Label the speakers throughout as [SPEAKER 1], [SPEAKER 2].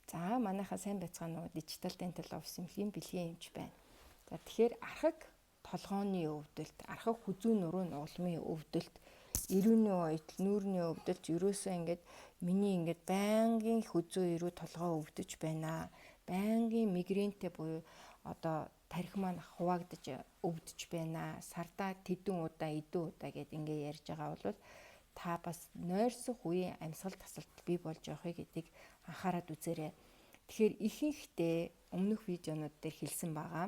[SPEAKER 1] За, манайхаа сайн байцгаана уу? Digital Dental Office эмнэлгийн бэлгийн эмч байна. За, тэгэхээр архаг толгооны өвдөлт, архаг хүзүү нуруу нугалмын өвдөлт, эрүүний ойтол, нүүрний өвдөлт ерөөсөө ингээд миний ингээд байнгын хүзүү эрүү толгой өвдөж байна. Байнгын мигрентэй буюу одоо тархи маань хуваагдаж өвдөж байна. Сардаа тэдэн удаа, эдэн удаа гэд ингээ ярьж байгаа бол та бас нойрсох үеийн амьсгал тасалт бий болж явахыг гэдгийг анхаарад үзээрэй. Тэгэхээр ихэнхдээ өмнөх видеонууд дээр хэлсэн байгаа.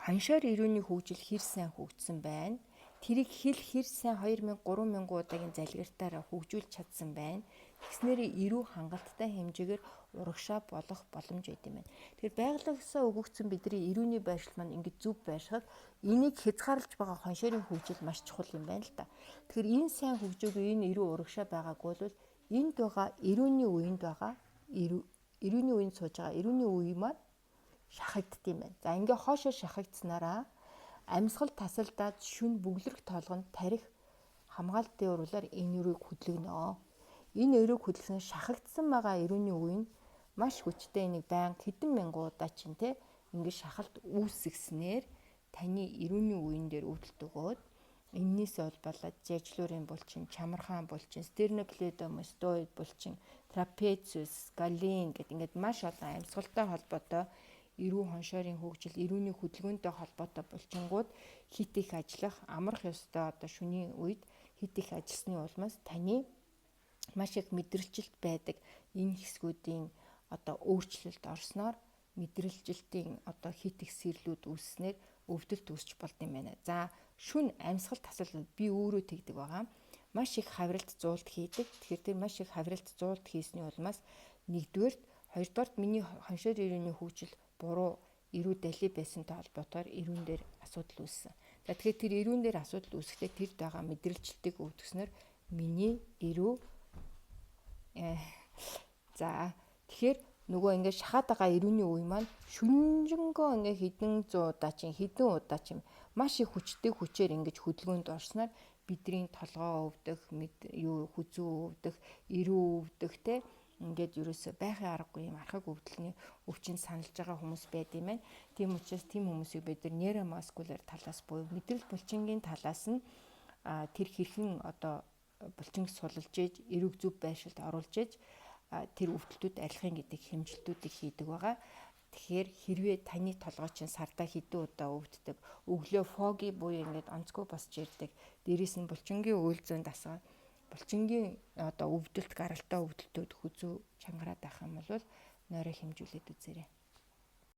[SPEAKER 1] Хоншоор эрүүний хөгжил хэр сайн хөгжсөн байна. Тэрийг хэл хэр сайн 2000 3000 удаагийн залгиртаараа хөгжүүлж чадсан байна. Тэгснээрээ эрүү хангалттай хэмжээгээр урагшаа болох боломж байд юм байна. Тэгэхээр байгалиасаа өгөгдсөн бидний эрүүний байршил маань ингэж зөв байршихад энийг хязгаарлаж байгаа хоншоорын хөгжил маш чухал юм байна л та. Тэгэхээр энэ сайн хөгжөөгүй, энэ эрүү урагшаа байгаагүй бол энд байгаа эрүүний үеинд байгаа эрүүний үеинд сууж байгаа эрүүний үе маань шахагдд юм байна. За, ингээ хоошоо шахагдсанараа амьсгал тасалдаад шүн бөглөрөх толгонд тарих хамгаалтын уруулаар энэ өрөөг хөдлөгнө. Энэ өрөөг хөдөлгсөн шахагдсан байгаа эрүүний үе нь маш хүчтэй, энийг байнга хэдэн мянган удаа чинь те ингэ шахалт үүсгэснээр таны эрүүний үеэн дээр өвдөлт өгөөд, эннээс улбалаад жажлуурын булчин, чамархаан булчин, стерноклейдомастоид булчин, трапециус, галин гэд ингээд маш олон амьсгалтай холбоотой эрүү хоншоорын хөгжил, эрүүний хөдөлгөөнтэй холбоотой булчингууд хит их ажиллах, амрах ёстой одоо шөнийн үед хит их ажилласны улмаас таны маш их мэдрэлжилт байдаг энэ хэсгүүдийн одоо өөрчлөлт орсноор мэдрэлжилтийн одоо хит их сэрлүүд үүсснээр өвдөлт үүсч болд юм байна. За, шүн амьсгал тасал би өөрөө тэгдэг байгаа. Маш их хавралт зуулт хийдэг. Тэгэхээр тэр маш их хавралт зуулт хийсний улмаас нэгдүгээрт, хоёрдугаарт миний хоншоор эрүүний хөгжил буруу эрүү дали байсантай холбоотойгоор эрүүн дээр асуудал үүссэн. За, тэгэхээр тэр эрүүн дээр асуудал үүсэхдээ тэр байгаа мэдрэлжилтийг өвдгснөөр миний эрүү за, тэгэхээр нөгөө ингээд шахаад байгаа эрүүний үе маань шүнжэнгөө ингээ хэдэн зуун удаа чинь, хэдэн удаа чинь маш их хүчтэй хүчээр ингэж хөдөлгөөнд орсноор бидний толгоо өвдөх, юу хүзүү өвдөх, эрүү өвдөх те ингээд ерөөсө байхын аргагүй юм архаг өвдөлний өвчин саналж байгаа хүмүүс байд юм байна. Тийм учраас тийм хүмүүсийг бид нар нейромаскуляр талаас буюу мэдрэл булчингийн талаас нь тэр хэрхэн одоо булчинг сулалж ээж эрүүг зөв байршилд оруулж ээж тэр өвдөлтүүд арилахын гэдэг хэмжилтүүдийг хийдэг байгаа. Тэгэхээр хэрвээ таны толгой чинь сардаа хэдэн удаа өвддөг, өглөө фоги буюу ингээд онцгой босч ирдэг, дээрээс нь булчингийн үйл зүйн дасгал, булчингийн одоо өвдөлт, гаралтай өвдөлтүүд хүзүү чангараад байх юм бол нойроо хэмжүүлээд үзээрэй.